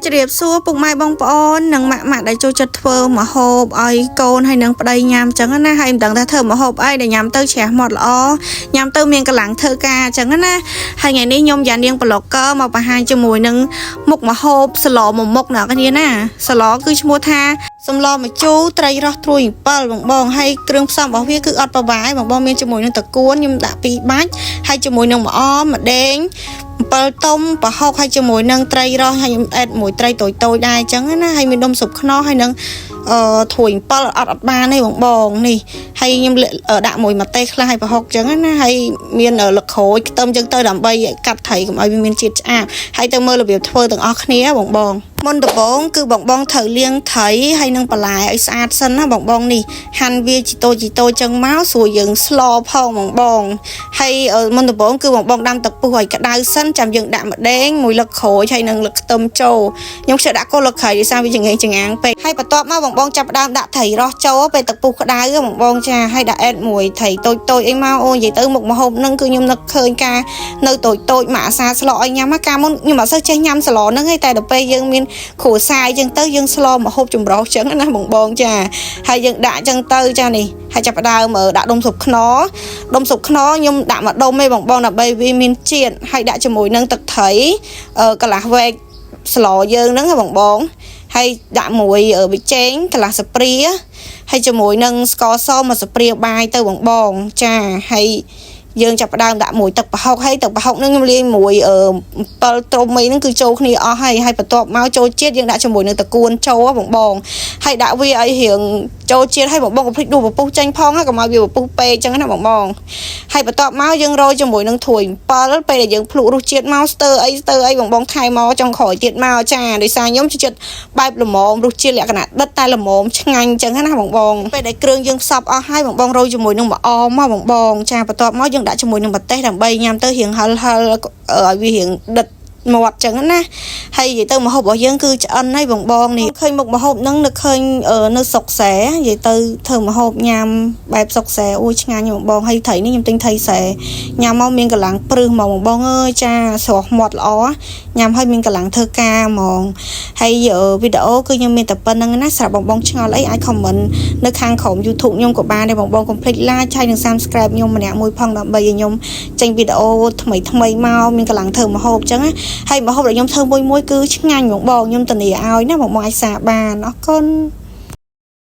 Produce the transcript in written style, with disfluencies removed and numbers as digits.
ជម្រាបសួរពុកម៉ែបងប្អូននិងម៉ាក់ម៉ាក់ដែលចូលចិត្តធ្វើម្ហូបឲ្យកូនហើយនិងប្តីញ៉ាំអញ្ចឹងណាហើយមិនដឹងថាធ្វើម្ហូបអីដែលញ៉ាំទៅជ្រះមាត់ល្អញ៉ាំទៅមានកម្លាំងធ្វើការអញ្ចឹងណាហើយថ្ងៃនេះខ្ញុំយ៉ានាងប្លុកកឺមកបង្ហាញជាមួយនឹងមុខម្ហូបសឡមួយមុខណាគ្នាណាសឡគឺឈ្មោះថាសម្លម្ជូរត្រីរស់ត្រួយ7បងបងហើយគ្រឿងផ្សំរបស់វាគឺអត់ប្រវាយបងបងមានជាមួយនឹងតកួនខ្ញុំដាក់ពីរបាច់ហើយជាមួយនឹងម្អមម្ដេង 7តុំប្រហុកហើយជាមួយនឹងត្រីរស់ហើយខ្ញុំអេតមួយត្រីតូចតូចដែរអញ្ចឹងណាហើយមានដុំស៊ុបខ្នុរហើយនឹងអឺត្រួយ7អត់អត់បានទេបងបងនេះហើយខ្ញុំដាក់មួយម្ទេសខ្លះហើយប្រហុកអញ្ចឹងណាហើយមានលក្ខូចខ្ទឹមអញ្ចឹងទៅដើម្បីកាត់ត្រីកុំឲ្យវាមានជាតិឆ្អាបហើយទៅមើលរបៀបធ្វើទាំងអស់គ្នាបងបងមុនដំបូងគឺបងបងត្រូវលាងត្រីហើយនឹងបន្លែឲ្យស្អាតសិនណាបងបងនេះហាន់វាជីតូចជីតូចចឹងមកស្រួលយើងស្លផងបងបង ហើយមុនដំបូងគឺបងបងដាំទឹកពុះឲ្យក្តៅសិនចាំយើងដាក់ម្ដេងមួយលឹកក្រូចហើយនឹងលឹកខ្ទឹមចូលខ្ញុំខ្ជិលដាក់គល់លឹកក្រៃដោយសារវាចង្អេងចង្អាងពេកហើយបន្ទាប់មកបងបងចាប់ផ្ដើមដាក់ត្រីរស់ចូលពេលទឹកពុះក្តៅបងបងចាហើយដាក់អេតមួយត្រីតូចតូចអីមកអូនិយាយទៅមុខម្ហូបហ្នឹងគឺខ្ញុំនឹកឃើញការនៅតូចតូចមកអាសាស្លឲ្យញ៉ាំកាលមុនខ្ញុំអត់សូវចេះញ៉ាំស្លហ្នឹងឯងតែដល់ពេលយើងមានគ្រួសារអញ្ចឹងទៅយើងស្លម្ហូបចម្រុះអញ្ចឹងណាបងបងចាហើយយើងដាក់អញ្ចឹងទៅចានេះហើយចាប់ផ្ដើមដាក់ដុំស៊ុបខ្នុរដុំស៊ុបខ្នុរខ្ញុំដាក់មួយដុំឯងបងបងដើម្បីវាមានជាតិហើយដាក់ជាមួយនឹងទឹកត្រីកន្លះវែកស្លយើងហ្នឹងបងបងហើយដាក់មួយប៊ីចេងកន្លះស្ព្រាហើយជាមួយនឹងស្ករសមួយស្ព្រាបាយទៅបងបងចាហើយយើងចាប់ផ្ដើមដាក់មួយទឹកប្រហុកហើយទឹកប្រហុកហ្នឹងខ្ញុំលាយមួយ7ត្រុំអីហ្នឹងគឺចូលគ្នាអស់ហើយហើយបន្ទាប់មកចូលជាតិយើងដាក់ជាមួយនឹងតកួនចូលបងបងហើយដាក់វាឲ្យរៀងចូលជាតិហើយបងបងកុំភ្លេចដួសពពុះចេញផងកុំឲ្យវាពពុះពេកអញ្ចឹងណាបងបងហើយបន្ទាប់មកយើងរោយជាមួយនឹងត្រួយ7ពេលដែលយើងភ្លុករសជាតិមកស្ទើអីស្ទើអីបងបងថែមមកចុងក្រោយទៀតមកចាដោយសារខ្ញុំចូលចិត្តបែបល្មមរសជាតិលក្ខណៈដិតតែល្មមឆ្ងាញ់អញ្ចឹងណាបងបងពេលដែលគ្រឿងយើងផ្សព្វអស់ហើយបងបងរោយជាមួយនឹងម្អមមកបងបងចាបន្ទាប់មកយើងដាក់ជាមួយនឹងម្ទេសដើម្បីញ៉ាំទៅរៀងហិលហិលឲ្យវារៀងដិតមាត់ចឹងណាហើយនិយាយទៅម្ហូបរបស់យើងគឺឆ្អិនហើយបងបងនេះឃើញមុខម្ហូបហ្នឹងនឹកឃើញនៅសុកសែនិយាយទៅធ្វើម្ហូបញ៉ាំបែបសុកសែអូយឆ្ងាញ់បងបងហើយត្រីនេះខ្ញុំទិញត្រីសែញ៉ាំមកមានកម្លាំងព្រឹសហ្មងបងបងអើយចាស្រស់មាត់ល្អញ៉ាំហើយមានកម្លាំងធ្វើការហ្មងហើយវីដេអូគឺខ្ញុំមានតែប៉ុណ្្នឹងណាសម្រាប់បងបងឆ្ងល់អីអាច comment នៅខាងក្រោម YouTube ខ្ញុំក៏បានដែរបងបងកុំភ្លេច like ហើយនិង Subscribe ខ្ញុំម្នាក់មួយផងដើម្បីឲ្យខ្ញុំចេញវីដេអូថ្មីថ្មីមកមានកម្លាំងធ្វើម្ហូបចឹងណាហើយម្ហូបដែលខ្ញុំធ្វើមួយមួយគឺឆ្ងាញ់បងបងខ្ញុំធានាឲ្យណាបងបងអាចសាបានអរគុណ។